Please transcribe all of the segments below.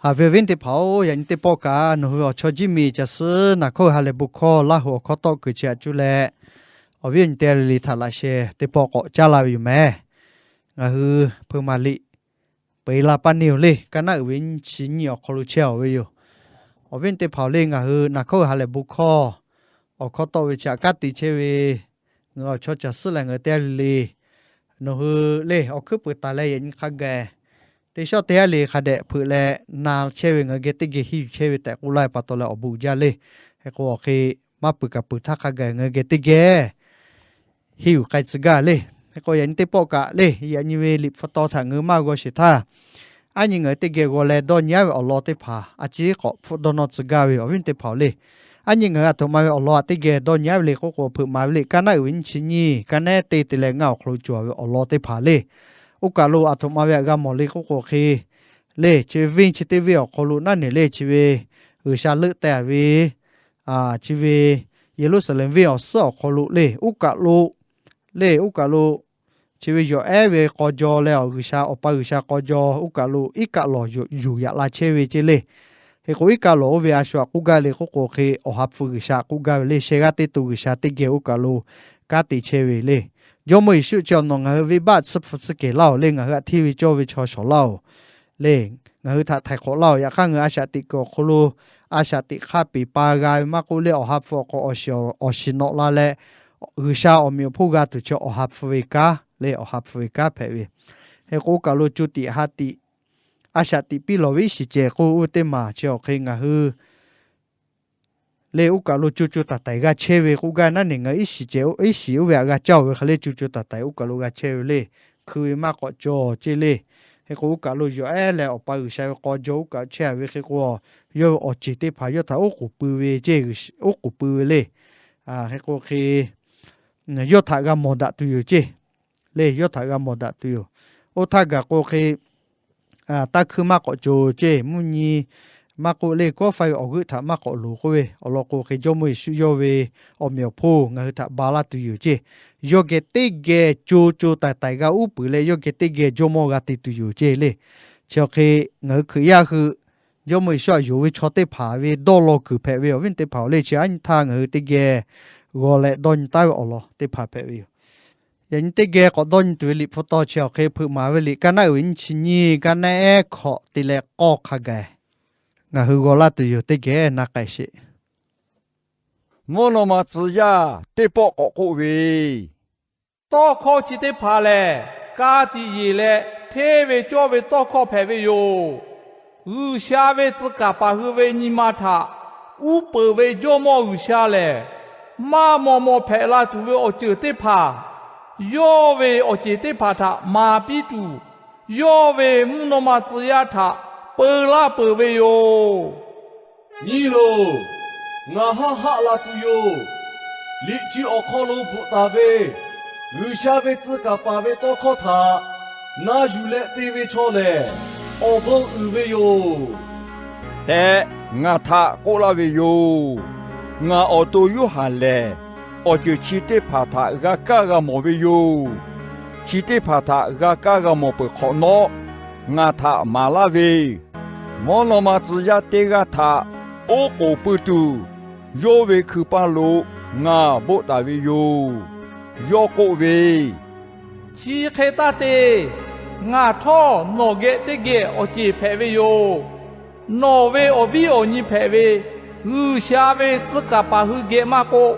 Aˬ ve awˬ viˉ teˇ hpaˍ-oˬ, yaꞈ nyi teˇ pawˆ kaꞈ nawˬ hui ve awˬ chawˇ jiˇ miˬ caˬ suhˉ naˬ hkawˇ ha lehˬ bon hkawˇ Laˇ huˍ awˬ hkawˇ tawˆ kuiˬ chi aꞈ cuˇ leh, awˬ viˉ awˬ nyi teˇ g'aˇ le le htaꞈ laꞈ sheh teˇ pawˆ k'awꞈ caˉ laˇ ve yoˬ mehˍ. Ngaˬ hui hpeuꞈ maˍ liꞈ peuˬ e la paˇ neˇ-oˬ le, kaˇ naˉ uiˍ ve nyiˇ chi nyiˇ awˬ hk'aw lo chehˇ-oˬ ve yoˬ. Awˬ viˉ teˇ hpaˍ-oˬ le, ngaˬ hui naˬ hkawˇ ha lehˬ bon hkawˇ awˬ hkawˇ tawˆ ve chi aꞈ kanˉ te chehˇ ve ngaˬ hui awˬ chawˇ caˬ suhˉ leh ngaˬ hui teˇ g'aˇ le le, nawˬ hui le awˬ hkuiˉ peuˬ taˍ leh yaꞈ nyi hk'a gaˬ teˇ shawˉ teˇ g'aˇ le hk'a dehꞈ hpeuꞈ leh na chehˇ ve ngaˬ hui geh teˇ geh henˇ yuˬ chehˇ ve tehꞈ k'oˆ laˇ ve pa taw leh awˬ bon uiˍ jaˇ le. Hk'e k'o awˬ hk'e maˇ peuˬ kaꞈ peuˬ htaˇ hk'a gaˬ ngaˬ hui geh teˇ geh henˇ yuˬ k'ai tcuh gaˇ le. Hk'e k'o yaꞈ nyi teˇ pawˆ kaꞈ le, yaꞈ nyi ve liꞈ hpu taw htaꞈ ngaˬ hui maˇ g'aw sheˍ htaˇ, aˉ nyi ngaˬ hui teˇ geh g'aw leh dawˇ nyi-aˉ ve awˬ lawn teˇ hpaˍ a ciˉ k'awꞈ hpfuhˆ dawˇ nawˇ tcuh gaˇ ve yoˬ. Awˬ viˉ teˇ hpaˍ-oˬ le, aˉ nyi ngaˬ hui aˬ htoꞈ ma ve awˬ lawn aꞈ teˇ geh dawˇ nyi-aˉ ve le k'oˆ k'o, hpeuꞈ maˍ ve liꞈ kaˇ naˉ uiˍ ve nyiˇ chi nyiˇ, kaˇ nehˉ teˇ te leh ngaˇ awˬ hk'aw lo cawˬ ve awˬ lawn teˇ hpaˍ le. Oˇ kaˬ lo aˬ htoꞈ ma ve aꞈ g'a mawˬ le k'oˆ k'o hk'e le, chi ve venˇ chi teˇ venˇ awˬ hk'aw lo naˉ neˬ le, chi ve G'uiˬsha leuˆ teh ve, chi ve Yeˍruˆsaˍlehnˍ venˇ awˬ suhˉ awˬ hk'aw lo le, oˇ kaˬ lo le, oˇ kaˬ lo chi ve yawˬ ehˉ ve k'aw jaw leh awˬ G'uiˬsha, Awˬ pa G'uiˬsha k'aw jaw oˇ kaˬ lo iˉ kaˆ lawˬ yuˬ yaꞈ la chehˇ ve ceˇ le. Hk'e k'o iˉ kaˆ lawˬ oˇ ve a shu aꞈ k'oˆ gaˇ le k'oˆ k'o hk'e, Awˬ ha hpu G'uiˬsha k'oˆ gaˇ ve le. Sheh g'aˇ teˇ to G'uiˬsha teˇ geh oˇ kaˬ lo kanˉ te chehˇ ve le. Jawˇmawˇ Yeˍsuˆ chi awˬ nawˬ ngaˬ hui venˇbaˆ tsuhˇ hpu tsuhˇ kehˬ laˇ-oˬ le, ngaˬ hui htaꞈ hteˇ ve cawˇ ve chaw shawˍ laˇ-oˬ le, ngaˬ hui htaꞈ htaiˍ hk'awꞈ laˇ-oˬ. Yaꞈ hk'aˇ ngaˬ hui a shaꞈ teꞈ kuiˬ awˬ hk'aw lo a shaꞈ teꞈ hk'aˇ peˬ pa g'a ve maˇ k'oˆ le, Awˬ ha hpu awˬ k'o awˬ shiˍ nawꞈ la leh G'uiˬsha awˬ meꞈ awˬ hponˇ g'a tuˬ chi Awˬ ha hpu ve kanˉ le, Awˬ ha hpu ve kanˉ hpehꞈ ve. Hk'e k'o oˇ kaˬ lo co tiꞈ ha tiꞈ a shaꞈ tiꞈ piˇ lawˬ ve iˉ shiˍ cehˬ k'oˆ ve oˇ ve teˇ maˬ chi awˬ hk'e ngaˬ hui le oˇ kaˬ lo co co taiˍ taiˍ g'a chehˇ ve k'oˆ gaˇ naˉ neˬ, ngaˬ hui iˉ shiˍ cehˬ iˉ shiˍ oˇ ve aꞈ g'a caˇ-oˬ ve hk'e le co co taiˍ taiˍ oˇ kaˬ lo g'a chehˇ ve le. Hkui ve maˇ k'awꞈ cawˬ ceˇ le. Hk'e k'o oˇ kaˬ lo yawˬ ehˉ leh Awˬ pa G'uiˬsha ve k'aw jaw oˇ kaˬ chehˇ-a ve hk'e k'o, yawˇ ve awˬ ceˬ teˇ hpaˍ yawˇ htaꞈ oˉ k'oˍ pui ve ceˇ, oˉ k'oˍ pui ve le. Hk'e k'o hk'e yawˇ htaꞈ g'a mawˬ daꞈ tuˬ yoˬ ceˇ le. Yawˇ htaꞈ g'a mawˬ daꞈ tuˬ yoˬ. Oˇ htaˇ gaˬ k'o hk'e taˇ hkuiˇ maˇ k'awꞈ cawˬ ceˇ, mvuhˇ nyi maˇ k'oˆ le, kawˆ faiˇ ve awˬ g'euˆ htaꞈ maˇ k'awꞈ loˍ k'oˆ ve awˬ lawn k'o hk'e, Jawˇmawˇ Yeˍsuˆ yawˇ ve awˬ meꞈ awˬ hponˇ ngaˬ hui htaꞈ ba laˇ tuˬ yoˬ ceˇ. Yawˇ geh teˇ geh co co taiˍ taiˍ g'a uˉ peunˍ leh yawˇ geh teˇ geh Jawˇmawˇ g'a te tuˬ yoˬ ceˇ le. Chi awˬ hk'e ngaˬ hui Hkriꞈ yaˇ hui Jawˇmawˇ Yeˍsuˆ htaꞈ yonˍ ve chaw teˇ hpaˍ ve dawˇ law kuiˬ hpehꞈ ve yoˬ. Awˬ viˉ teˇ hpaˍ-oˬ le, chi aˉ nyi htaˇ ngaˬ hui teˇ geh g'aw leh dawˇ nyi taˉ ve awˬ lawn teˇ hpaˍ hpehꞈ ve yoˬ. Yaꞈ nyi teˇ geh k'awꞈ dawˇ nyi tuˬ ve liꞈ hpu taw chi awˬ hk'e hpeuꞈ maˍ ve liꞈ kaˇ naˉ uiˍ ve nyiˇ chi nyiˇ, kaˇ nehˉ hkawꞈ te leh k'awˇ hk'a gaˬ ngaˬ hui g'aw laˇ tuˬ yoˬ. Teˇ geh na k'ai sheˍ. Mvuhˇ naw ma tcuh yaˇ teˇ pawˆ k'awꞈ k'oˆ ve, Tawˇ hkawˇ chi teˇ hpaˍ lehˬ, ka tiꞈ yeˬ leh hteˇ ve cawˇ ve tawˇ hkawˇ hpehꞈ ve yoˬ. G'uiˬsha ve tcuh kaˍ paˍ hui ve nyi ma htaꞈ uˉ peunˍ ve Jawˇmawˇ G'uiˬsha lehˬ, maˇ maw maw hpehꞈ la tuˬ ve awˬ ceuˬ teˇ hpaˍ, yawˇ ve awˬ ceˬ teˇ hpaˍ htaꞈ maˍ piˇ tuˬ, yawˇ ve mvuhˇ naw ma tcuh yaˇ htaꞈ peu laˇ peuˬ ve yoˬ. Nyi loˬ, ngaˬ haˆ haˆ la tuˬ yoˬ. Liꞈ chi awˬ hk'aw lo bvuhꞈ taˍ ve G'uiˬsha ve tcuh kaˍ paˍ ve tawˇ hkawˇ htaꞈ na yuˬ leh te ve chaw lehˬ, awˬ bon uiˍ ve yoˬ tehꞈ ngaˬ htaꞈ k'oˆ laˇ ve yoˬ. Ngaˬ awˬ to Yoˇhanˬ lehˬ, awˬ ceuˬ chi teˇ hpaˍ htaꞈ g'a kaˇ g'a mawˬ ve yoˬ. Chi teˇ hpaˍ htaꞈ g'a kaˇ g'a mawˬ peuˬ hk'awꞈ nawˉ, ngaˬ htaꞈ maˍ laˇ ve mvuhˇ naw ma tcuh yaˇ teˇ g'aˇ htaꞈ oˉ k'oˍ pui tuˬ, yawˇ ve hkui paˇ lo ngaˬ boˆ taˍ ve yoˬ. Yawˇ k'oˆ ve, Chi hk'e taˇ te. Ngaˬ htawˇ nawˬ geh teˇ geh awˬ ceˬ hpehꞈ ve yoˬ. Nawˬ ve awˬ viˉ awˬ nyi hpehꞈ ve G'uiˬsha ve tcuh kaˍ paˍ hui geh maˇ k'oˆ,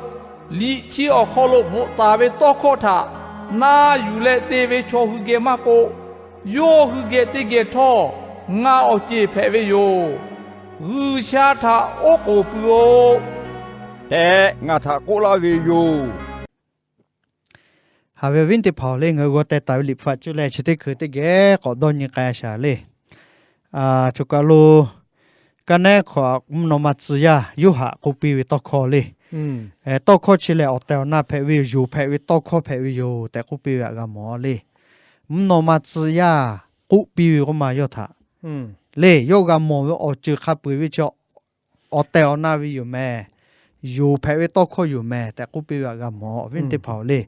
liꞈ chi awˬ hk'aw lo bvuhꞈ taˍ ve tawˇ hkawˇ htaꞈ na yuˬ leh te ve chaw hui geh maˇ k'oˆ, yawˇ hui geh teˇ geh htawˇ ngaˬ awˬ ceˬ hpehꞈ ve yoˬ. G'uiˬsha htaꞈ oˉ k'oˍ pui-oˆ tehꞈ ngaˬ htaꞈ k'oˆ laˇ ve yoˬ. Haꞈ ve awˬ viˉ teˇ hpaˍ-oˬ le, ngaˬ hui g'aw teh taˍ ve liꞈ hpu htaꞈ cuˇ leh chi teˇ hkui teˇ geh k'awꞈ dawˇ nyi k'ai shaˍ le. Choˬ kaˬ lo kaˇ nehˉ hkawꞈ mvuhˇ naw ma tcuh yaˇ Yoˇhanˬ k'oˆ piˇ ve tawˇ hkawˇ le. Tawˇ hkawˇ chi lehˬ awˬ tehˬ awˬ na hpehꞈ ve yoˬ, yonˍ hpehꞈ ve tawˇ hkawˇ hpehꞈ ve yoˬ tehꞈ k'oˆ piˇ ve htaꞈ g'a mawˬ le. Mvuhˇ naw ma tcuh yaˇ k'oˆ piˇ ve k'oˆ ma yawˇ htaꞈ le, yawˇ g'a mawˬ ve awˬ ceuˬ hk'a peu-eˬ ve chi awˬ tehˬ awˬ na ve yoˬ mehˍ. Yonˍ hpehꞈ ve tawˇ hkawˇ yoˬ mehˍ tehꞈ k'oˆ piˇ ve htaꞈ g'a mawˬ, awˬ viˉ teˇ hpaˍ-oˬ le.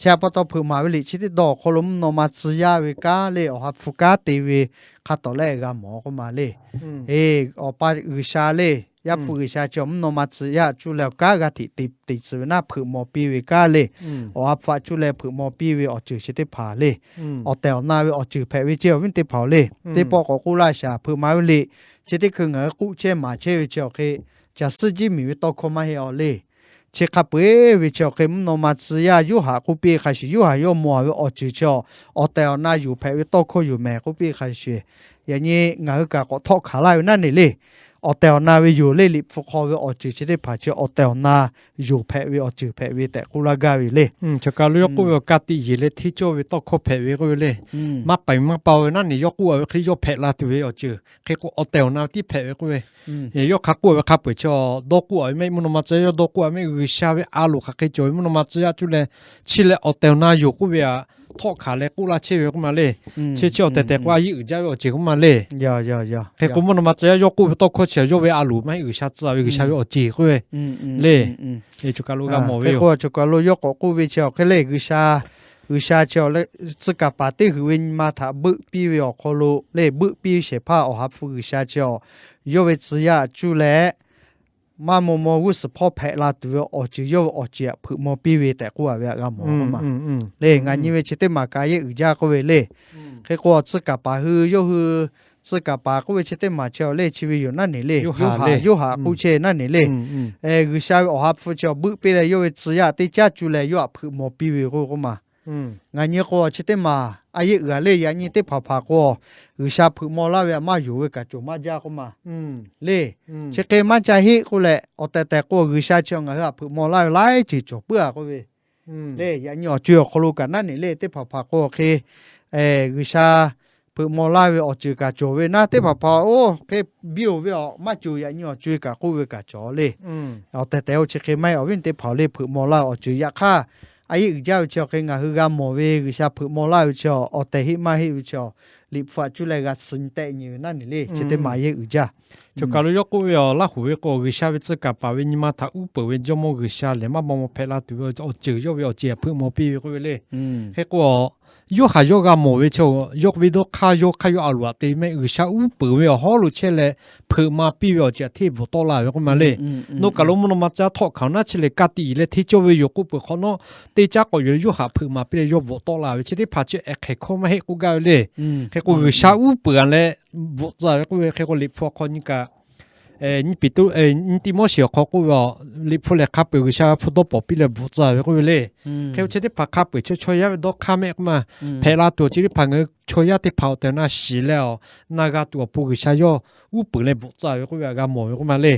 Chi pa taw hpeuꞈ maˍ ve liꞈ chi teˇ dawˇ awˬ hk'aw lo mvuhˇ naw ma tcuh yaˇ ve kanˉ le, awˬ ha hpu kanˉ te ve hk'a tawˍ leh g'a mawˬ k'oˆ ma le. Eˬ, Awˬ pa G'uiˬsha le, Yaˇ hpu G'uiˬsha chi awˬ mvuhˇ naw ma tcuh yaˇ cuˇ leh awˬ kanˉ g'a hteꞈ te te tcuh ve naˉ hpeuꞈ maw piˇ ve kanˉ le, awˬ ha hpu htaꞈ cuˇ leh hpeuꞈ maw piˇ ve awˬ ceuˬ chi teˇ hpaˍ le, awˬ tehˬ awˬ na ve awˬ ceuˬ hpehꞈ ve ceh awˬ viˉ teˇ hpaˍ le. Teˇ pawˆ k'awꞈ k'oˆ laˇ shaˍ, hpeuꞈ maˍ ve liꞈ chi teˇ hkui ngaˬ hui k'oˆ chehˇ maˍ chehˇ ve chi awˬ hk'e, caˬ suhˉ jiˇ miˬ ve tawˇ hkawˇ maˇ heˆ awˬ le. Chi hk'a peu-eˬ ve chi awˬ hk'e mvuhˇ naw ma tcuh yaˇ Yoˇhanˬ k'oˆ piˇ hk'a shuˍ, Yoˇhanˬ yawˇ mawˬ ve awˬ ceuˬ chi awˬ tehˬ awˬ na yoˬ hpehꞈ ve tawˇ hkawˇ yoˬ mehˍ k'oˆ piˇ hk'a shuˍ, yaꞈ nyi ngaˬ hui kaꞈ k'awꞈ htawˆ hkanˍ laˇ ve naˉ ne le. Awˬ tehˬ awˬ na ve yoˬ le, Liꞈ hpu hk'aw ve awˬ ceuˬ chi teˇ hpaˍ chi awˬ tehˬ awˬ na yoˬ hpehꞈ ve awˬ ceuˬ hpehꞈ ve tehꞈ k'oˆ laˇ gaˇ ve le. Chaw kaˬ lo yawˇ k'oˆ ve awˬ ka tiꞈ yeˬ leh hteˇ cawˇ ve tawˇ hkawˇ hpehꞈ ve k'oˆ ve le. Maˇ paiˍ maˇ paoˬ ve naˉ ne yawˇ k'oˆ a ve hk'e le yawˇ hpehꞈ la tuˬ ve awˬ ceuˬ hk'e k'o awˬ tehˬ awˬ na ve tiˉ hpehꞈ ve k'oˆ ve. Yawˇ hk'a k'oˆ ve hk'a peu-eˬ chi dawˇ k'oˆ a ve mehˆ, mvuhˇ naw ma tcuh yaˇ yawˇ dawˇ k'oˆ a mehˆ, G'uiˬsha ve a loˍ hk'aˬ hk'e cawˬ ve mvuhˇ naw ma tcuh yaˇ cuˇ leh, chi lehˬ awˬ tehˬ awˬ na yoˬ k'oˆ ve aꞈ htawˆ hkanˍ leh k'oˆ laˇ chehˇ ve k'oˆ ma le. Chi chi awˬ tehˬ tehˬ k'o a yeˆ uiˍ jaˇ ve awˬ ceuˬ k'oˆ ma le. Hk'e k'o mvuhˇ naw ma tcuh yaˇ yawˇ k'oˆ ve tawˇ hkawˇ chi yawˇ ve a loˍ maˇ heˆ, G'uiˬsha tcuh ve G'uiˬsha ve awˬ ceuˬ k'oˆ ve le. Hk'e k'o chaw kaˬ lo yawˇ k'awꞈ k'oˆ ve chi awˬ hk'e le, G'uiˬsha, G'uiˬsha chi tcuh kaˍ paˍ teˇ g'uiˬ ve nyi ma htaꞈ beuˆ piˇ ve awˬ hk'aw lo le, beuˆ piˇ ve shehˍ hpaˇ Awˬ ha hpu G'uiˬsha chi awˬ, yawˇ ve tcuh yaˇ cuˇ leh maˇ maw maw g'uˇ suhˍ hpawˇ hpehꞈ la tuˬ ve awˬ ceuˬ yawˇ ve awˬ ceuˬ htaꞈ hpeuꞈ maw piˇ ve tehꞈ k'oˆ a ve htaꞈ g'a mawˬ k'oˆ ma le. Ngaˬ nyi ve chi teˇ maˬ kaꞈ a yeˆ uiˍ jaˇ k'oˆ ve le. Hk'e k'o tcuh kaˍ paˍ hui yawˇ hui, tcuh kaˍ paˍ k'oˆ ve chi teˇ maˬ chi awˬ le chi ve yoˬ naˉ ne le, Yoˇhanˬ, Yoˇhanˬ k'oˆ chehˇ naˉ ne le. G'uiˬsha ve Awˬ ha hpu chi awˬ beuˆ piˇ leh yawˇ ve tcuh yaˇ teˇ caˉ cuˇ leh yawˇ htaꞈ hpeuꞈ maw piˇ ve k'oˆ k'oˆ ma. Ngaˬ nyi k'o chi teˇ maˬ a yeˆ uiˍ a le, yaꞈ nyi teˇ hpaˍ hpaˍ k'o G'uiˬsha hpeuꞈ maw laˇ ve htaꞈ maˇ yonˍ ve kaꞈ cawˬ maˇ jaˇ k'oˆ ma le. Chi hk'e maˇ ca heˆ k'oˆ leh awˬ tehˬ tehˬ k'o G'uiˬsha chi ngaˬ hui htaꞈ hpeuꞈ maw laˇ ve laiˉ ceuˬ cawˬ puiˉ a k'oˆ ve le. Yaꞈ nyi awˬ co-e awˬ hk'aw lo kaꞈ naˉ ne le, teˇ hpaˍ hpaˍ k'o hk'e G'uiˬsha hpeuꞈ maw laˇ ve awˬ ceuˬ kaꞈ cawˬ ve naˉ, teˇ hpaˍ hpaˍ oˇ hk'e biˇ oˬ ve awˬ maˇ cawˬ, yaꞈ nyi awˬ co-e kaꞈ k'oˆ ve kaꞈ cawˬ le. Awˬ tehˬ tehˬ o chi hk'e maˇ heˆ, awˬ viˉ teˇ hpaˍ le, hpeuꞈ maw laˇ ve awˬ ceuˬ yaꞈ hk'aˇ a yeˆ uiˍ jaˇ ve chi awˬ hk'e ngaˬ hui g'a mawˬ ve G'uiˬsha hpeuꞈ maw laˇ ve chi awˬ tehˬ heˆ maˇ heˆ ve chi awˬ Liꞈ hpu htaꞈ cuˇ leh g'a tsuh nyi tehˆ nyi ve naˉ ne le. Chi teˇ maˬ a yeˆ uiˍ jaˇ. Chaw kaˬ lo yawˇ k'oˆ ve awˬ laˇ hoꞈ ve k'o G'uiˬsha ve tcuh kaˍ paˍ ve nyi ma htaꞈ uˉ peunˍ ve Jawˇmawˇ G'uiˬsha lehˬ maˇ maw maw hpehꞈ la tuˬ ve awˬ ceuˬ yawˇ ve awˬ ceuˬ htaꞈ hpeuꞈ maw piˇ ve k'oˆ ve le. Hk'e k'o Yoˇhanˬ yawˇ g'a mawˬ ve chi yawˇ ve dawˇ hk'aˇ yawˇ hk'aˇ yawˇ a loˍ htaꞈ te mehˆ, G'uiˬsha uˉ peunˍ ve awˬ hawˉ lo chehˇ leh hpeuꞈ maw piˇ ve awˬ ceuˬ htaꞈ hteˇ bvuhꞈ tawˆ la ve k'oˆ ma le. Nawˬ kaˬ lo mvuhˇ naw ma caˉ htawˆ hkanˍ naˉ chi lehˬ ka tiꞈ yeˬ leh hteˇ cawˇ ve yoˬ k'oˆ peuˬ hk'awꞈ nawˉ, teˇ caˉ k'awꞈ yuˬ leh Yoˇhanˬ hpeuꞈ maw piˇ leh yawˇ bvuhꞈ tawˆ la ve chi teˇ hpaˍ chi ehˉ hk'e hkawˇ maˇ heˆ k'oˆ gaˇ ve le. Hk'e k'o G'uiˬsha uˉ peunˍ a leh bvuhꞈ tcuh ve k'oˆ ve. Hk'e k'o Liꞈ hpu awˬ hk'aw nyi kaꞈ, nyi Tiˆmoˉseˍ awˬ hk'aw k'oˆ ve, Liꞈ hpu lehˬ hk'a peu-eˬ G'uiˬsha ve hpu dawˇ pawnˍ piˇ leh bvuhꞈ tcuh ve k'oˆ ve le. Hk'e k'o chi teˇ hpaˍ hk'a peu-eˬ chaw chaw yaˇ ve dawˇ hk'aˇ mehˆ k'oˆ ma, hpehꞈ la tuˬ awˬ ceuˬ teˇ hpaˍ ngaˬ hui chaw yaˇ teˇ hpaˍ awˬ tehˬ awˬ na shiˍ leh awˬ na g'a tuˬ awˬ pon G'uiˬsha yawˇ uˉ peunˍ leh bvuhꞈ tcuh ve k'oˆ ve htaꞈ g'a mawˬ ve k'oˆ ma le.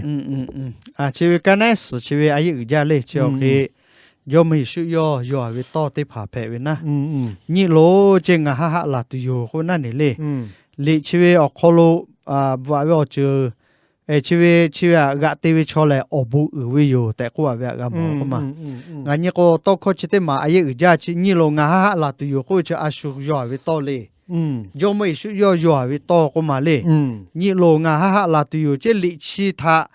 Chi ve kaˉ naˉ suhˍ chi ve a yeˆ uiˍ jaˇ le. Chi awˬ hk'e Jawˇmawˇ Yeˍsuˆ yawˇ yawˬ a ve tawˇ teˇ hpaˍ hpehꞈ ve naˉ, nyi loˬ ceh ngaˬ haˆ haˆ laˬ tuˬ yoˬ k'oˆ naˉ ne le. Liꞈ chi ve awˬ hk'aw lo bvuhꞈ a ve awˬ ceuˬ chi ve chi ve htaꞈ g'aꞈ te ve chaw lehˬ awˬ bon uiˍ ve yoˬ tehꞈ k'oˆ a ve htaꞈ g'a mawˬ k'oˆ ma. Ngaˬ nyi k'o tawˇ hkawˇ chi teˇ maˬ a yeˆ uiˍ jaˇ. Chi nyi loˬ ngaˬ haˆ haˆ laˬ tuˬ yoˬ k'oˆ ve chi a shu yawˬ a ve tawˇ le. Jawˇmawˇ Yeˍsuˆ yawˇ yawˬ a ve tawˇ k'oˆ ma le. Nyi loˬ ngaˬ haˆ haˆ laˬ tuˬ yoˬ ceh liꞈ chi htaꞈ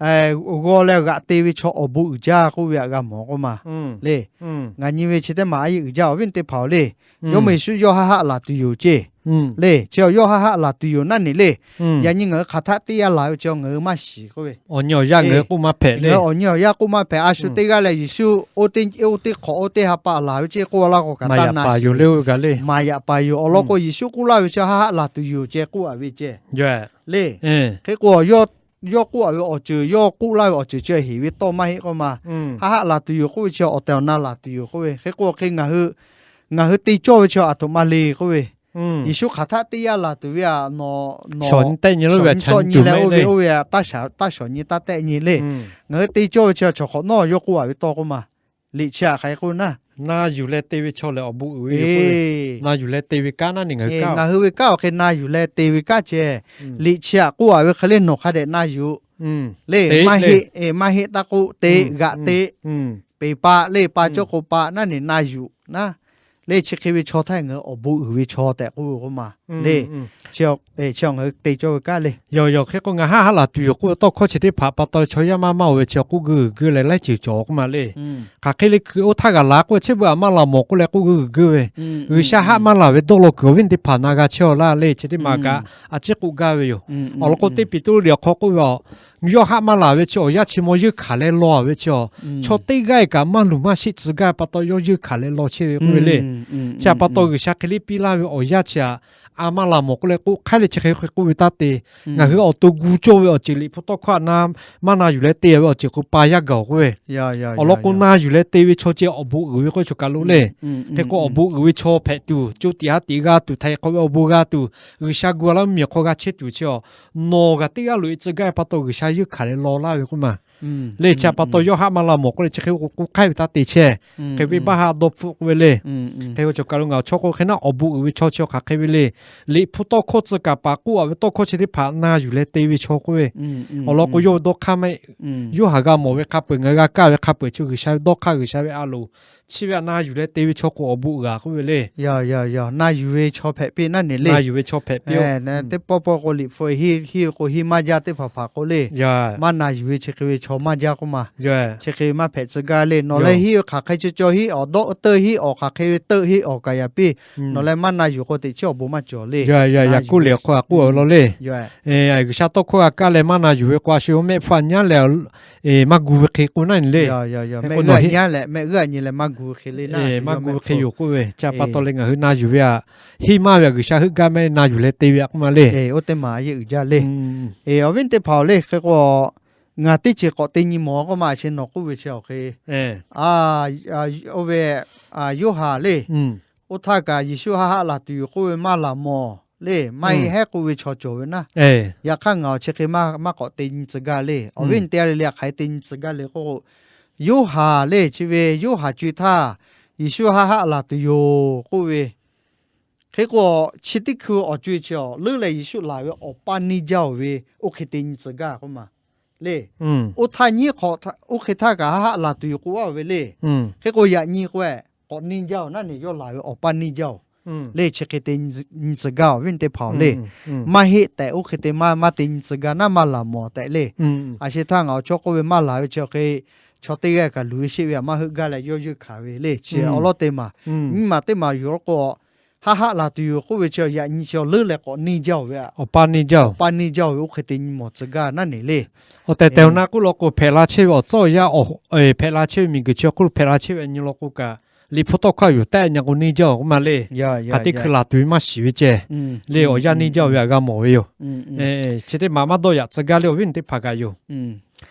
g'aw leh g'aꞈ te ve chaw awˬ bon uiˍ jaˇ k'oˆ ve htaꞈ g'a mawˬ k'oˆ ma le. Ngaˬ nyi ve chi teˇ maˬ a yeˆ uiˍ jaˇ awˬ viˉ teˇ hpaˍ-oˬ le. Jawˇmawˇ Yeˍsuˆ yawˇ haˆ haˆ laˬ tuˬ yoˬ ceh le. Chi yawˇ haˆ haˆ laˬ tuˬ yoˬ naˉ ne le. Yaꞈ nyi ngaˬ hui hk'aˬ htaˆ teˇ yanˇ laˬ ve chi ngaˬ hui maˇ shiˍ k'oˆ ve, awˬ nyi awˬ yanˇ ngaˬ hui k'oˆ maˇ hpehꞈ le. Awˬ nyi awˬ yanˇ k'oˆ maˇ hpehꞈ. A shu teˇ g'aˇ leh Yeˍsuˆ oˇ teˇ hk'awꞈ oˇ teˇ ha pa laˬ ve ceh k'oˆ laˇ k'o kaꞈ taˇ na shiˍ le. Maˍ yaꞈ paˍ yoˬ. Awˬ lawn k'o Yeˍsuˆ k'oˆ laˇ ve chi haˆ haˆ laˬ tuˬ yoˬ ceh k'oˆ a ve ceh le. Hk'e k'o yawˇ k'oˆ a ve awˬ ceuˬ, yawˇ k'oˆ laˇ ve awˬ ceuˬ chi heˍ ve tawˇ maˇ heˆ k'oˆ ma. Haˆ haˆ laˬ tuˬ yoˬ k'oˆ ve chi awˬ tehˬ awˬ na laˬ tuˬ yoˬ k'oˆ ve. Hk'e k'o hk'e ngaˬ hui, ngaˬ hui te cawˇ ve chi aˬ htoꞈ ma le k'oˆ ve, Yeˍsuˆ hk'aˬ htaˆ teˇ yanˇ laˬ tuˬ ve a, nawˬ, nawˬ shawˍ nyi tehˆ nyi lo ve, shawˍ nyi tawˆ nyi leh oˇ ve oˇ ve taˇ shawˍ nyi taˇ tehˆ nyi le. Ngaˬ hui te cawˇ ve chi chaw hk'awꞈ nawˉ yawˇ k'oˆ a ve tawˇ k'oˆ ma. Liꞈ chi htaꞈ hk'aˬ hk'e k'oˆ naˉ, na yuˬ leh te ve chaw lehˬ awˬ bon uiˍ ve yoˬ. Na yuˬ leh te ve kanˉ naˉ ne ngaˬ hui, ngaˬ hui ve kanˉ awˬ hk'e na yuˬ leh te ve kanˉ ceh, liꞈ chi htaꞈ k'oˆ a ve hk'e le nawˬ hk'a dehꞈ na yuˬ le. Maˇ heˆ, maˇ heˆ taˇ k'oˆ, te g'aꞈ te, peˍ pa le pa cawˇ k'o pa naˉ ne na yuˬ naˉ le, chi hk'e ve chaw htaˇ ngaˬ hui awˬ bon uiˍ ve chaw tehꞈ k'oˆ ve k'oˆ ma le. Chi ngaˬ hui te cawˇ ve kanˉ le. Yawˬ yawˬ hk'e k'o, ngaˬ haˆ haˆ laˬ tuˬ yoˬ k'oˆ ve tawˇ hkawˇ chi teˇ hpaˍ pa taw chaw yaˇ maˇ maˇ oˬ ve chi awˬ k'oˆ geuˇ geuˇ leh laiˉ ceuˬ cawˬ k'oˆ ma le. Hk'aˬ hk'e le kuiˬ oˇ htaˇ g'aˬ la k'oˆ ve, chehˇ beuꞈ aꞈ maˇ laˬ mawˬ k'oˆ leh k'oˆ geuˇ geuˇ ve, G'uiˬsha haˆ maˇ laˬ ve dawˇ law kuiˬ awˬ viˉ teˇ hpaˍ na g'a chehˇ aw laˇ le. Chi teˇ maˬ kaꞈ a ciˉ k'oˆ gaˇ ve yoˬ. Awˬ lawn k'o, teˇ Peˍtruˆ liꞈ awˬ hk'aw k'oˆ ve, yawˇ haˆ maˇ laˬ ve chi awˬ yanˇ chi maw yeunˇ hkanˍ leh law ve chi a, chaw teˇ g'aˇ kaꞈ maˇ luˬ maˇ sheˆ tcuh gaˇ ve pa taw yawˇ yeunˇ hkanˍ leh law chehˇ ve k'oˆ ve le. Chi htaꞈ pa taw G'uiˬsha hk'e liˇ piˇ laˇ ve awˬ yanˇ chi aꞈ, a maˇ laˬ mawˬ k'oˆ leh k'oˆ hk'aiˉ leh chi hk'e hk'e k'oˆ ve taˇ te. Ngaˬ hui awˬ to gu cawˇ ve awˬ ceuˬ Liꞈ hpu tawˇ hkawˇ aꞈ na maˇ na yuˬ leh te ve awˬ ceuˬ k'o pa yaˇ gaˬ-oˬ k'oˆ ve. Awˬ lawn k'o, na yuˬ leh te ve chaw ceh awˬ bon uiˍ ve k'oˆ ve chaw kaˬ lo le. Hk'e k'o, awˬ bon uiˍ ve chaw hpehꞈ tuˬ, co tiꞈ ha tiꞈ g'a tuˬ, htaiˍ hk'awꞈ ve awˬ bon g'a tuˬ, G'uiˬsha gu a laˇ mvuhˇmiˬ awˬ hk'aw g'a chehˇ tuˬ chi a, nawˬ g'a teˇ g'aˇ loꞈ e tcuh gaˇ ve pa taw G'uiˬsha yeunˇ hkanˍ leh law laˇ ve k'oˆ ma le. Chi htaꞈ pa taw yawˇ haˆ maˇ laˬ mawˬ k'oˆ leh chi hk'e k'oˆ k'oˆ k'oˆ hk'aiˉ ve taˇ te chehˇ. Hk'e ve baˆ ha dawˇ hpfuhˆ k'oˆ ve le. Hk'e ve chaw kaˬ lo ngaˬ awˬ chawˇ k'oˆ hk'e naˉ, awˬ bon uiˍ ve chaw chi hk'aˬ hk'e ve le. Liꞈ hpu tawˇ hkawˇ tcuh kaˍ paˍ k'oˆ a ve tawˇ hkawˇ chi teˇ hpaˍ na yuˬ leh te ve chaw k'oˆ ve. Awˬ lawn k'o, yawˇ ve dawˇ hk'aˇ maˇ, Yoˇhanˬ g'a mawˬ ve hk'a peu-eˬ, ngaˬ hui g'a kaˇ ve hk'a peu-eˬ chi G'uiˬsha ve dawˇ hk'aˇ, G'uiˬsha ve a loˍ, chi ve aꞈ na yuˬ leh te ve chaw k'o awˬ bon uiˍ g'a k'oˆ ve le. Na yuˬ ve chaw hpehꞈ piˇ naˉ ne le. Teˇ pawˆ pawˆ k'o Liꞈ hpu hiˆ hiˆ k'o hiˆ maˇ jaˇ, teˇ hpaˍ hpaˍ k'o le, maˇ na yuˬ ve chi hk'e ve chaw maˇ jaˇ k'oˆ ma. Chi hk'e ve maˇ hpehꞈ tcuh gaˇ le. Nawˬ leh hiˆ hk'aˬ hk'e chi cawˇ hiˆ awˬ dawˆ teuˆ hiˆ awˬ hk'aˬ hk'e ve teuˆ hiˆ awˬ kaꞈ yaꞈ piˇ. Nawˬ leh maˇ na yuˬ k'o teꞈ chiˉ awˬ bon maˇ cawˬ le. Yaꞈ k'oˆ le, hk'aw a k'oˆ a law le. G'uiˬsha tawˇ hkawˇ g'a kaˇ leh maˇ na yuˬ ve k'o, a shu mehˆ hpfuhˇ a nyaˉ leh maˇ gu ve hk'e k'o naˉ ne le. Mehˆ g'uˇ a nyi leh maˇ gu ve hk'e le, maˇ gu ve hk'e yoˬ k'oˆ ve. Chi htaꞈ pa taw leh ngaˬ hui na yuˬ ve aꞈ, hiˆ maˇ ve aꞈ G'uiˬsha heuˆ gaˇ mehˆ na yuˬ leh te ve aꞈ k'oˆ ma le. Oˇ teˇ maˬ a yeˇ uiˍ jaˇ le. Awˬ viˉ teˇ hpaˍ-oˬ le, hk'e k'o ngaˬ teˇ ceuˬ k'awꞈ te nyi mawˬ k'oˆ ma, a shu nawˬ k'oˆ ve chi awˬ hk'e, oˇ ve Yoˇhanˬ le, oˇ htaˇ kaꞈ Yeˍsuˆ haˆ haˆ laˬ tuˬ yoˬ k'oˆ ve maˇ laˬ mawˬ le, maˇ heˆ heˉ k'oˆ ve chaw cawˬ ve naˉ. Yaꞈ hk'aˇ ngaˬ awˬ chi hk'e maˇ k'awꞈ te nyi tcuh gaˇ le. Awˬ viˉ teˇ g'aˇ le le, a hk'aˬ hk'e te nyi tcuh gaˇ le k'oˆ k'o, Yoˇhanˬ le, chi ve Yoˇhanˬ co-e htaˇ Yeˍsuˆ haˆ haˆ laˬ tuˬ yoˬ k'oˆ ve, hk'e k'o, chi teˇ hkui awˬ co-e chi awˬ leuˉ leh Yeˍsuˆ laˬ ve awˬ paˇ neˇ jaˇ-oˬ ve, oˇ hk'e te nyi tcuh gaˇ k'oˆ ma le. Oˇ htaˇ nyiˉ hk'awꞈ oˇ hk'e htaˇ kaꞈ haˆ haˆ laˬ tuˬ yoˬ k'oˆ a ve le. Hk'e k'o, yaꞈ nyi k'o, k'awꞈ neˇ jaˇ-oˬ naˉ ne, yawˇ laˬ ve awˬ paˇ neˇ jaˇ-oˬ le. Chi hk'e te nyi tcuh gaˇ, awˬ viˉ teˇ hpaˍ-oˬ le. Maˇ heˆ tehꞈ oˇ hk'e te maˇ maˇ te nyi tcuh gaˇ naˉ, maˇ laˬ mawˬ tehꞈ le. A shu htaˇ ngaˬ awˬ chawˇ k'oˆ ve maˇ laˬ ve chi awˬ hk'e, chaw teˇ g'aˇ kaꞈ luˬ ve sheˆ ve aꞈ maˇ heuˆ gaˇ leh yawˇ yeunˇ hkanˍ ve le. Chi awˬ lawn teˇ maˬ, nyiˇ maˬ teˇ maˬ yoˬ k'o, haˆ haˆ laˬ tuˬ yoˬ k'oˆ ve chi yaꞈ nyi chi awˬ leuˉ leh k'awꞈ neˇ jaˇ-oˬ ve aꞈ, awˬ paˇ neˇ jaˇ-oˬ, awˬ paˇ neˇ jaˇ-oˬ ve oˇ hk'e te nyi mawˬ tcuh gaˇ naˉ ne le. Awˬ tehˬ tehˬ awˬ na k'oˆ law k'o, hpehꞈ la chehˇ ve awˬ tcuhˉ awˬ yaˇ, hpehꞈ la chehˇ ve miˬguiˬ chi awˬ hk'oˆ lo hpehꞈ la chehˇ ve aꞈ nyi law k'o kaꞈ, Liꞈ hpu tawˇ hkawˇ yuˬ tehˆ nyi k'o neˇ jaˇ-oˬ k'oˆ ma le. Hk'aˬ teˇ hkui laˬ tuˬ ve maˇ shiˍ ve ceh le, awˬ yanˇ neˇ jaˇ ve aꞈ g'a mawˬ ve yoˬ. Chi teˇ maˬ maˇ dawˇ yaꞈ tcuh gaˇ le, awˬ viˉ teˇ hpaˍ kaꞈ yoˬ.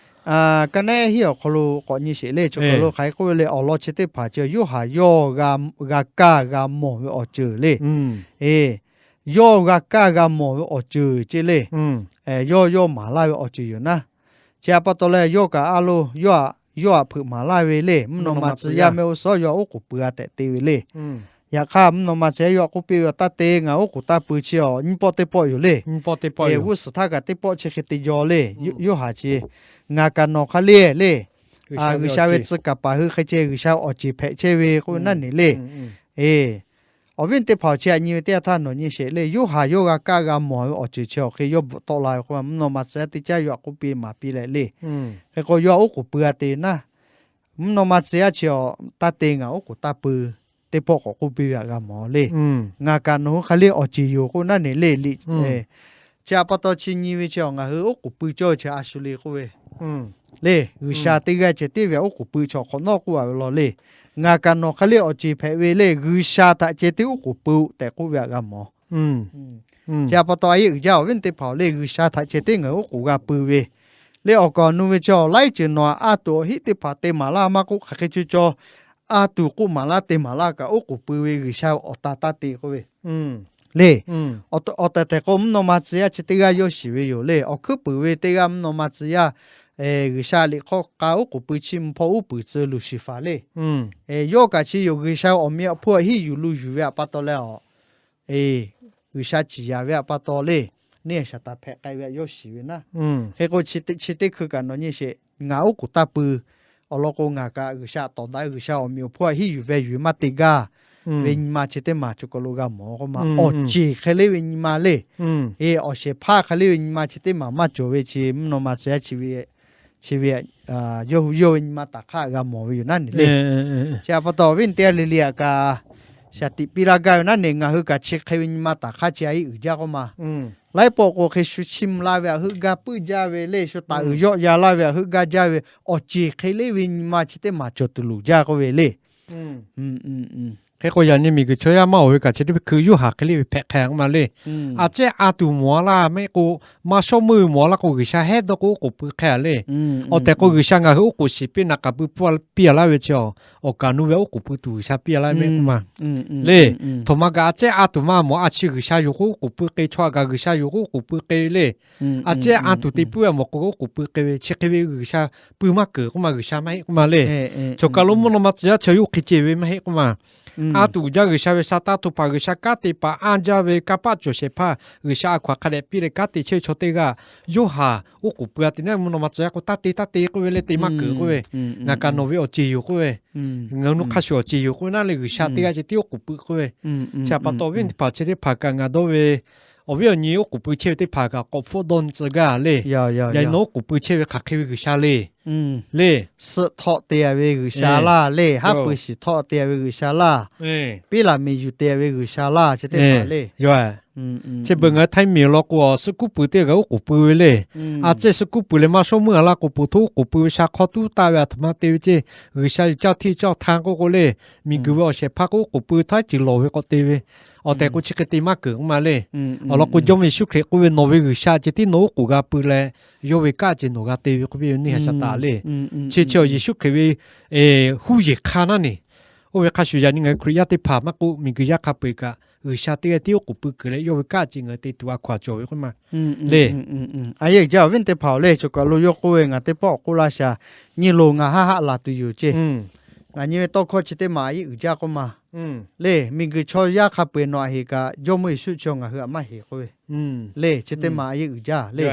Ka naˉ hiˆ awˬ hk'aw lo k'awꞈ nyi sheˍ le. Chaw hk'aw lo hk'aˬ hk'e k'oˆ ve le, awˬ lawn chi teˇ hpaˍ chi Yoˇhanˬ yawˇ g'a kaˇ g'a mawˬ ve awˬ ceuˬ le. Yawˇ g'a kaˇ g'a mawˬ ve awˬ ceuˬ ceh le. Yawˇ yawˇ maˍ laˇ ve awˬ ceuˬ yoˬ naˉ. Chi htaꞈ pa taw leh yawˇ kaꞈ a lo, yawˇ aꞈ hpeuꞈ maˍ laˇ ve le. Mvuhˇ naw ma tcuh yaˇ mehˆ g'uˇ suhˍ yawˇ oˉ k'oˍ pui g'a tehꞈ te ve le. Yaꞈ hk'aˇ mvuhˇ naw ma tcuh yaˇ yawˇ k'oˆ piˇ ve, Taˇ te, ngaˬ oˉ k'oˍ taˇ pui chi awˬ nyiˇ pawˆ teˇ pawˆ yoˬ le. G'uˇ suhˍ htaˇ kaꞈ teˇ pawˆ chi hk'e te jaw le. Yoˇhanˬ chi, ngaˬ kaꞈ nawˬ hk'a le le, G'uiˬsha ve tcuh kaˍ paˍ hui hk'e ceh G'uiˬsha awˬ ceˬ hpehꞈ chehˇ ve k'oˆ ve naˉ ne le. Awˬ viˉ teˇ hpaˍ-oˬ, chi aꞈ nyi ve teˇ yanˇ htaˇ nawˬ nyi sheˍ le. Yoˇhanˬ yawˇ g'a kaˇ g'a mawˬ ve awˬ ceuˬ chi awˬ hk'e yawˇ bvuhꞈ tawˆ la ve k'o, mvuhˇ naw ma tcuh yaˇ teˇ caˉ yawˇ htaꞈ k'oˆ piˇ maˍ piˇ leh le. Hk'e k'o yawˇ oˉ k'oˍ pui g'a te naˉ. Mvuhˇ naw ma tcuh yaˇ chi awˬ, Taˇ te, ngaˬ oˉ k'oˍ taˇ pui, teˇ pawˆ k'awꞈ k'oˆ piˇ ve aꞈ g'a mawˬ le. Ngaˬ kaꞈ nawˬ hui hk'a le awˬ ceˬ yoˬ k'oˆ naˉ ne le. Chi htaꞈ pa taw chi nyi ve chi ngaˬ hui oˉ k'oˍ pui cawˇ ve chi a shu le k'oˆ ve le. G'uiˬsha teˇ g'aˇ ceh tiˉ ve aꞈ oˉ k'oˍ pui chaw hk'awꞈ nawˉ k'oˆ a ve law le. Ngaˬ kaꞈ nawˬ hk'a le awˬ ceˬ hpehꞈ ve le, G'uiˬsha htaꞈ ceh tiˉ oˉ k'oˍ pui tehꞈ k'oˆ ve aꞈ g'a mawˬ. Chi htaꞈ pa taw a yeˇ uiˍ jaˇ, awˬ viˉ teˇ hpaˍ-oˬ le, G'uiˬsha htaꞈ ceh tiˉ ngaˬ hui oˉ k'oˍ g'a pui ve le. Awˬ kaˍ awˬ nu ve chi awˬ laiˉ ceuˬ nawˬ aꞈ a tuˬ awˬ hiˆ teˇ hpaˍ te maˍ laˇ maˇ k'oˆ, hk'aˬ hk'e co caw a tuˬ k'oˆ maˍ laˇ te maˍ laˇ kaꞈ oˉ k'oˍ pui ve G'uiˬsha awˬ ta taˇ te k'oˆ ve le. Awˬ tehˬ tehˬ k'o mvuhˇ naw ma tcuh yaˇ chi teˇ g'aˇ yawˇ shiˍ ve yoˬ le. Awˬ hkuiˉ puiˍ ve teˇ g'aˇ mvuhˇ naw ma tcuh yaˇ G'uiˬsha liꞈ hk'aw k'a oˉ k'oˍ pui chi mvuhˇ hpawˇ uˉ peunˍ tcuh Luˍsiˍfaˍ le. Yawˇ kaꞈ chi yoˬ, G'uiˬsha awˬ meh awˬ hpon aꞈ hiˉ yuˬ lu yuˬ ve aꞈ pa taw leh a, G'uiˬsha ciˍ yanˍ ve aꞈ pa taw le, neˇ Saˍtanˍ hpehꞈ k'ai ve aꞈ yawˇ shiˍ ve naˉ. Hk'e k'o chi teˇ hkui kaꞈ nawˬ nyi sheˍ, ngaˬ oˉ k'oˍ taˇ pui. Awˬ lawn k'o ngaˬ kaꞈ G'uiˬsha aꞈ tawˍ daꞈ, G'uiˬsha awˬ meh awˬ hpon aꞈ hiˉ yuˬ ve yuˬ ve maˇ te gaˇ. ve nyi ma chi teˇ maˬ cawˬ kaˬ lo g'a mawˬ k'oˆ ma. Awˬ ceˬ hk'e le ve nyi ma le. Awˬ shehˍ hpaˇ hk'e le ve nyi ma chi teˇ maˬ maˇ cawˬ ve chi mvuhˇ naw ma tcuh yaˇ chi ve yawˇ hui yawˇ ve nyi ma taˍ hk'aˇ g'a mawˬ ve yoˬ naˉ neˬ le. Chi htaꞈ pa taw awˬ viˉ teˇ g'aˇ le le htaꞈ kaꞈ shaˍ tiꞈ piˇ laˇ gaˇ ve naˉ neˬ, ngaˬ hui kaꞈ chi hk'e ve nyi ma taˍ hk'aˇ chi a yeˆ uiˍ jaˇ k'oˆ ma. Laiˉ pawˆ k'o hk'e shu chiˇ mvuh laˇ ve htaꞈ heuˆ gaˇ puiˉ jaˇ ve le, shu taˍ uiˍ yawˆ ya laˇ ve htaꞈ heuˆ gaˇ jaˇ ve, awˬ ceˬ hk'e le ve nyi ma chi teˇ maˬ cawˬ tuˬ loˍ jaˇ k'oˆ ve le. Hk'e k'o yaꞈ nyi miˬguiˬ chaw yaˇ maˇ oˍ ve kaꞈ chi teˇ hkui yawˇ haˍ hk'e le ve hpehꞈ hk'e k'oˆ ma le. A cehˉ a tuˬ mawˬ a laˇ mehˆ k'o, maˇ shawˉ meuˇ ve mawˬ a laˇ k'o, G'uiˬsha hehˉ dawˇ k'o oˉ k'oˍ pui hk'e a le. Awˬ tehˬ k'o G'uiˬsha ngaˬ hui oˉ k'oˍ shiˍ piˇ naˍ k'aˍ pui piˇ a laˇ ve chi, awˬ kaˍ nu ve oˉ k'oˍ pui tuˬ G'uiˬsha piˇ a laˇ mehˆ k'oˆ ma le. Htoꞈ ma kaꞈ a cehˉ a tuˬ maˇ mawˬ, a chi G'uiˬsha yoˬ k'o oˉ k'oˍ pui k'e, chaw htaꞈ kaꞈ G'uiˬsha yoˬ k'o oˉ k'oˍ pui k'e ve le. A cehˉ a tuˬ te puiˉ ve mawˬ k'o oˉ k'oˍ pui k'e ve, chi hk'e ve G'uiˬsha pui maˇ keunˍ k'oˆ ma, G'uiˬsha maˇ heˆ k'oˆ ma le. Choˬ kaˬ lo mvuhˇ naw ma tcuh yaˇ chi yawˇ hk'e ceh ve maˇ heˆ k'oˆ ma. A tuˬ uiˍ jaˇ G'uiˬsha ve sa taˇ hto hpaˍ G'uiˬsha kanˉ te paˍ anˇ jaˇ ve kanˇ paˆ cawˬ shehˍ hpaˇ G'uiˬsha a hkaw aˬ hk'a dehꞈ piˇ leh kanˉ te chehˇ ve chaw teˇ g'aˇ yawˇ haˍ oˉ k'oˍ pui a te naˉ, mvuhˇ naw ma tcuh yaˇ k'o taˇ te taˇ te k'oˆ ve le, te maˇ keunˍ k'oˆ ve, ngaˬ kaꞈ nawˬ ve awˬ ceˬ yoˬ k'oˆ ve, ngaˬ hui nu hk'a shuˍ awˬ ceˬ yoˬ k'oˆ ve naˉ leh G'uiˬsha teˇ g'aˇ ceh tiˉ oˉ k'oˍ pui k'oˆ ve. Chi htaꞈ pa taw awˬ viˉ teˇ hpaˍ chi teˇ hpaˍ kaꞈ ngaˬ dawˇ ve awˬ viˉ awˬ nyi oˉ k'oˍ pui chehˇ ve teˇ hpaˍ kaꞈ k'awꞈ hpfuhˆ dawˇ nyi tcuh gaˇ le. Yaꞈ nyi nawˬ oˉ k'oˍ pui chehˇ ve hk'aˬ hk'e ve G'uiˬsha le. Le, suhˆ htawˆ te a ve G'uiˬsha laˇ le, haˉ pui shiˍ htawˆ te a ve G'uiˬsha laˇ, piˉ laˬ miˬ yuˬ te a ve G'uiˬsha laˇ, chi teˇ hpaˍ le. Chi beuꞈ ngaˬ hui htaiˇ miˬ law k'o, suhˆ kuˉ pui teˇ g'aˇ oˉ k'oˍ pui ve le. A cehˉ suhˆ kuˉ pui leh maˇ shawˉ meuˇ a laˇ k'o, poˬ htoˇ oˉ k'oˍ pui ve sha hk'awˇ tuˉ taˇ ve a htoꞈ ma te ve ceh, G'uiˬsha yuˬ caˇ hteˇ caˇ htaˇ k'oˆ k'o le, miˬguiˬ ve awˬ shehˍ hpaˇ k'o oˉ k'oˍ pui htaˇ ceuˬ lawˬ ve k'awꞈ te ve, awˬ tehˬ k'o chi hk'e te maˇ keunˍ k'oˆ ma le. Awˬ lawn k'o Jawˇmawˇ Yeˍsuˆ Hkriꞈ k'oˆ ve, Nawˬ ve G'uiˬsha ceh tiˉ nawˬ oˉ k'oˍ g'a pui leh, yawˇ ve kanˉ ceh nawˬ g'a te ve k'oˆ ve yoˬ, neˇ haiˬ sha taˍ le. Chi chi awˬ Yeˍsuˆ Hkriꞈ ve huˉ yeˬ hk'a naˉ neˬ, oˇ ve hk'a shuˍ yaꞈ nyi ngaˬ hui Hkriꞈ yaˇ teˇ hpaˍ maˇ k'oˆ, miˬguiˬ yaˇ hk'a peu-eˬ kaꞈ G'uiˬsha teˇ g'aˇ tiˉ oˉ k'oˍ pui kuiˬ leh yawˇ ve kanˉ ceh ngaˬ hui te tuˬ a hkaw-anˬ cawˬ ve k'oˆ ma le. A yeˬ jaˇ awˬ viˉ teˇ hpaˍ-oˬ le, choˬ kaˬ lo yawˇ k'oˆ ve ngaˬ teˇ pawˆ k'oˆ laˇ shaˍ, nyi loˬ ngaˬ haˆ haˆ laˬ tuˬ yoˬ ceˇ. Ngaˬ nyi ve tawˇ hkawˇ chi teˇ maˬ a yeˆ uiˍ jaˇ k'oˆ ma le. Miˬguiˬ chaw yaˇ hk'a peu-eˬ nawˬ aꞈ heˍ kaꞈ, Jawˇmawˇ Yeˍsuˆ chi ngaˬ hui aꞈ maˇ heˍ k'oˆ ve le. Chi teˇ maˬ a yeˆ uiˍ jaˇ le.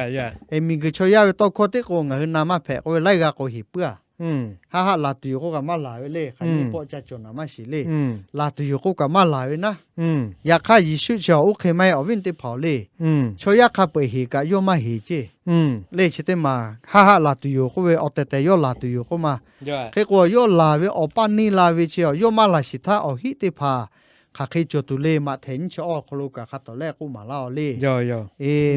Miˬguiˬ chaw yaˇ ve tawˇ hkawˇ tiˉ k'o ngaˬ hui na maˇ hpehꞈ k'oˆ ve, laiˉ g'a k'o heˍ puiˉ-a. Haˆ haˆ laˬ tuˬ yoˬ k'oˆ kaꞈ maˇ laˬ ve le. Hk'aˬ nyiˇ pawˆ ca cawˬ naˍ maˇ shiˍ le. Laˬ tuˬ yoˬ k'oˆ kaꞈ maˇ laˬ ve naˉ. Yaꞈ hk'aˇ Yeˍsuˆ chi oˇ hk'e maˇ heˆ awˬ viˉ teˇ hpaˍ-oˬ le. Chaw yaˇ hk'a peu-eˬ heˍ kaꞈ yawˇ maˇ heˍ ceˇ le. Chi teˇ maˬ haˆ haˆ laˬ tuˬ yoˬ k'oˆ ve awˬ tehˬ tehˬ yawˇ laˬ tuˬ yoˬ k'oˆ ma. Hk'e k'o yawˇ laˬ ve awˬ paˇ neˇ la ve chi yawˇ maˇ laˬ shiˍ htaˇ awˬ hiˆ teˇ hpaˍ hk'aˬ hk'e cawˬ tuˬ le. Maꞈhtehˍ nyiˇ chi awˇ awˬ hk'aw lo kaꞈ hk'a tawˍ lehˆ k'oˆ maˍ laˇ-oˬ le.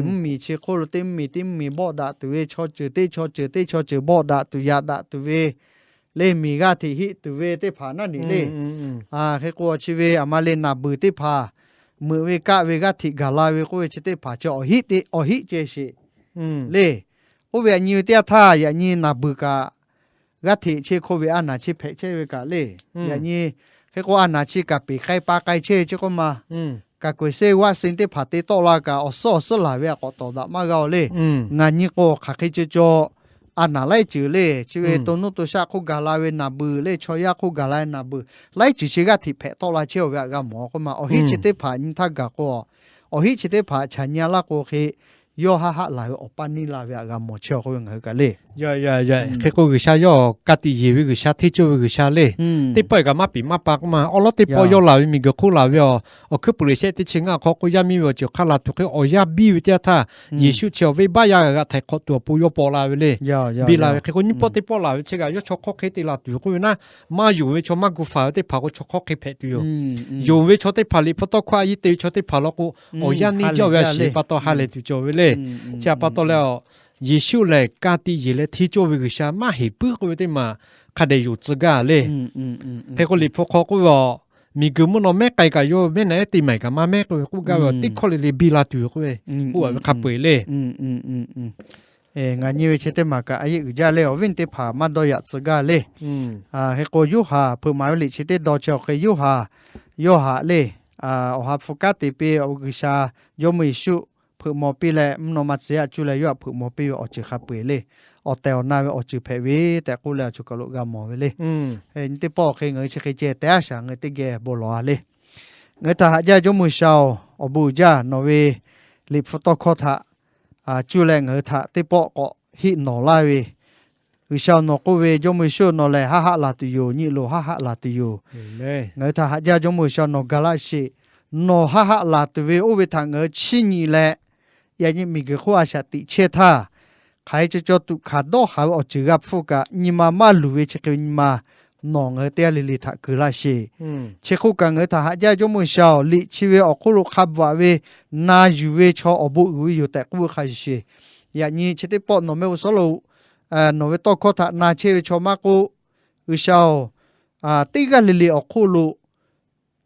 Mvuhˇmiˬ chi hk'oˆ lo teˇ mvuhˇmiˬ teˇ mvuhˇmiˬ bawˆ daꞈ tuˬ ve, chaw ceuˬ teˇ chaw ceuˬ teˇ chaw ceuˬ bawˆ daꞈ tuˬ yaꞈ daꞈ tuˬ ve le, miˬ g'aˇ hteꞈ hiˆ tuˬ ve teˇ hpaˍ naˉ neˬ le. Hk'e k'o chi ve aˬ ma le naˍ beuˬ teˇ hpaˍ meuꞈ ve kaˆ ve g'aˇ hteꞈ gaˬ la ve k'oˆ ve chi teˇ hpaˍ chi awˬ hiˆ ceh sheˍ le. Oˇ ve yaꞈ nyi ve teˇ yanˇ htaˇ yaꞈ nyi naˍ beuˬ kaꞈ g'aˇ hteꞈ chehˇ hk'oˆ ve a naˍ chi hpehꞈ chehˇ ve kaꞈ le. Yaꞈ nyi hk'e k'o a naˍ chi kaꞈ peˬ k'ai pa k'ai chehˇ ve chi k'oˆ ma. Kaꞈ k'oˍ seˉ vaˆ seˍ teˇ hpaˍ te tawˆ la kaꞈ awˬ suhˉ awˬ suhˉ laˬ ve a k'awꞈ tawˍ daꞈ maˇ g'a-oˬ le. Ngaˬ nyi k'o hk'aˬ hk'e ceh cawˬ a naˍ laiˉ ceuˬ le. Chi ve to nuˇ to shaˆ hk'oˆ gaˬ la ve naˍ beuˬ le, chaw yaˇ hk'oˆ gaˬ la ve naˍ beuˬ laiˉ ceuˬ chi g'aˇ hteꞈ hpehꞈ tawˆ la chehˇ-oˬ ve htaꞈ g'a mawˬ k'oˆ ma. Awˬ hiˆ chi teˇ hpaˍ nyi htaˇ gaˬ k'o, awˬ hiˆ chi teˇ hpaˍ chaꞈ nyi-a laˇ k'o hk'e yawˇ haˆ haˆ laˬ ve awˬ paˇ neˇ la ve htaꞈ g'a mawˬ chehˇ-oˬ k'oˆ ve ngaˬ hui kaꞈ le. Hk'e k'o G'uiˬsha yawˇ ka tiꞈ yeˬ ve G'uiˬsha, hteˇ cawˇ ve G'uiˬsha le. Teˇ pawˆ-e kaꞈ maˇ piˍ maˇ pa k'oˆ ma. Awˉ lawˉ teˇ pawˆ yawˇ laˬ ve miˬguiˬ hk'oˆ laˬ ve awˬ, awˬ hkuiˉ puiˍ leh shehˆ teˇ chi ngaˇ awˬ hk'aw k'oˆ, yaˇ miˇ ve awˬ ceuˬ hk'aˇ laˬ tuˬ hk'e awˬ yanˇ biˇ ve teˇ yanˇ htaˇ, Yeˍsuˆ chi awˬ venˇbaˆ yaˇ g'aꞈ g'aꞈ htaiˍ hk'awꞈ tuˬ awˬ pon yawˇ paw la ve le. Biˇ la ve hk'e k'o nyiˇ pawˆ teˇ pawˆ laˬ ve chi kaꞈ yawˇ chaw hk'awˇ hk'e te laˬ tuˬ yoˬ k'oˆ ve naˉ, maˇ yonˍ ve chaw maˇ gu faˍ ve teˇ hpaˍ k'o chaw hk'awˇ hk'e hpehꞈ tuˬ yoˬ. Yonˍ ve chaw teˇ hpaˍ, Liꞈ hpu tawˇ hkawˇ a yiˇ te ve chaw teˇ hpaˍ law k'o, awˬ yanˇ neˇ jaˇ ve a shiˍ pa taw ha lehˬ tuˬ cawˬ ve le. Chi htaꞈ pa taw leh, Yeˍsuˆ lehˬ ka tiꞈ yeˬ leh hteˇ cawˇ ve G'uiˬsha maˇ heˍ puiˉ k'oˆ ve teˇ maˬ hk'a dehꞈ yonˍ tcuh gaˇ le. Hk'e k'o Liꞈ hpu hk'aw k'oˆ ve a, miˬguiˬ mvuhˇ naw mehˉ k'ai kaꞈ yawˇ mehˉ naꞈ ehˉ te maˍ kaꞈ maˇ mehˉ k'oˆ ve k'oˆ gaˇ ve, teˇ hkawˇ le le biˇ la tuˬ yoˬ k'oˆ ve, k'oˆ ve hk'a peu-eˬ le. Ngaˬ nyi ve chi teˇ maˬ kaꞈ a yeˆ uiˍ jaˇ le, awˬ viˉ teˇ hpaˍ maˇ dawˇ yaꞈ tcuh gaˇ le. Hk'e k'o Yoˇhanˬ hpeuꞈ maˍ ve liꞈ chi teˇ dawˇ chi awˬ hk'e Yoˇhanˬ, Yoˇhanˬ le, Awˬ ha hpu kanˉ te piˇ G'uiˬsha Jawˇmawˇ Yeˍsuˆ hpeuꞈ maw piˇ leh mvuhˇ naw ma tcuh yaˇ cuˇ leh yawˇ htaꞈ hpeuꞈ maw piˇ ve awˬ ceuˬ hk'a peu-eˬ le. Awˬ tehˬ awˬ na ve awˬ ceuˬ hpehꞈ ve tehꞈ k'oˆ leh awˬ ceuˬ kaˬ lo g'a mawˬ ve le. Nyi teˇ pawˆ awˬ hk'e ngaˬ hui chi hk'e ceh te-a shaˍ ngaˬ hui teˇ geh bon lawˬ-a le. Ngaˬ hui htaꞈ haꞈ jaˇ Jawˇmawˇ G'uiˬsha-oˬ, awˬ bon uiˍ jaˇ nawˬ ve Liꞈ hpu tawˇ hkawˇ htaꞈ cuˇ leh ngaˬ hui htaꞈ teˇ pawˆ k'awꞈ hiˆ nawˬ laˇ ve G'uiˬsha-oˬ, nawˬ k'oˆ ve Jawˇmawˇ Yeˍsuˆ nawˬ lehˬ haˆ haˆ laˬ tuˬ yoˬ, nyi loˬ haˆ haˆ laˬ tuˬ yoˬ. Ngaˬ hui htaꞈ haꞈ jaˇ Jawˇmawˇ G'uiˬsha nawˬ ga laˇ sheˍ. Nawˬ haˆ haˆ laˬ tuˬ ve oˇ ve htaꞈ ngaˬ hui chiˇ nyi leh, yaꞈ nyi miˬguiˬ hk'oˆ a shaꞈ teꞈ chehˇ htaˇ, hk'aˬ hk'e caw caw tuꞈ hkanˍ dawˇ haˍ ve awˬ ceuˬ g'a hpfuhˇ kaꞈ, nyi ma maˇ luˬ ve chi hk'e ve nyi ma nawˬ ngaˬ hui teˇ g'aˇ le le htaꞈ keu laˇ sheˍ. Chi hk'oˆ kaꞈ ngaˬ hui htaꞈ haꞈ jaˇ Jawˇmawˇ G'uiˬsha-oˬ, liꞈ chi ve awˬ hk'oˆ lo hk'a bvuhꞈ ve, na yuˬ ve chaw awˬ bon uiˍ ve yoˬ tehꞈ k'oˆ ve hk'a shuˍ shuˍ, yaꞈ nyi chi teˇ pawˆ nawˬ mehˆ g'uˇ suhˉ lo nawˬ ve tawˇ hkawˇ htaꞈ na chehˇ ve chaw maˇ k'oˆ, G'uiˬsha-oˬ, teˇ g'aˇ le le awˬ hk'oˆ lo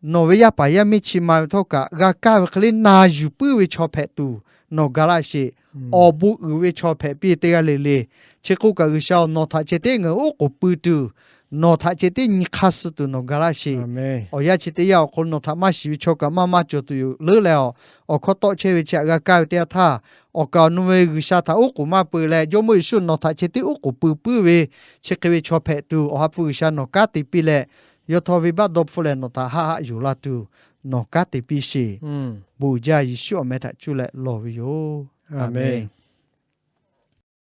nawˬ ve yaˇ paˍ yaˇ miˇ chi ma ve htawˇ kaꞈ g'a kaˇ ve hk'e le na yuˬ puiˉ ve chaw hpehꞈ tuˬ nawˬ ga laˇ sheˍ. Awˬ bon uiˍ ve chaw hpehꞈ piˇ teˇ g'aˇ le le. Chi hk'oˆ kaꞈ G'uiˬsha-oˬ, nawˬ htaꞈ ceh tiˉ ngaˬ hui oˉ k'oˍ pui tuˬ, nawˬ htaꞈ ceh tiˉ nyi hk'aˇ suh tuˬ nawˬ ga laˇ sheˍ. Awˬ yanˇ chi teˇ yanˇ awˬ hk'aw lo nawˬ htaꞈ maˇ shiˍ ve chaw kaꞈ maˇ maˇ cawˬ tuˬ yoˬ leuˉ leh, awˬ hkawˇ tawˆ chehˇ ve chi htaꞈ g'a kaˇ ve teˇ yanˇ htaˇ, awˬ kaˍ awˬ nu ve G'uiˬsha htaꞈ oˉ k'oˍ maˇ pui leh, Jawˇmawˇ Yeˍsuˆ nawˬ htaꞈ ceh tiˉ oˉ k'oˍ pui puiˉ ve chi hk'e ve chaw hpehꞈ tuˬ Awˬ ha hpu G'uiˬsha nawˬ kanˉ te piˇ leh, yawˇ htawˇ venˇbaˆ dawˇ hpfuhˆ leh nawˬ htaꞈ haˆ haˆ yonˍ la tuˬ nawˬ kanˉ te piˇ sheˍ. Bon uiˍ jaˇ Yeˍsuˆ awˬ meh htaꞈ cuˇ leh lawˬ ve yoˬ. Aˍmenˍ.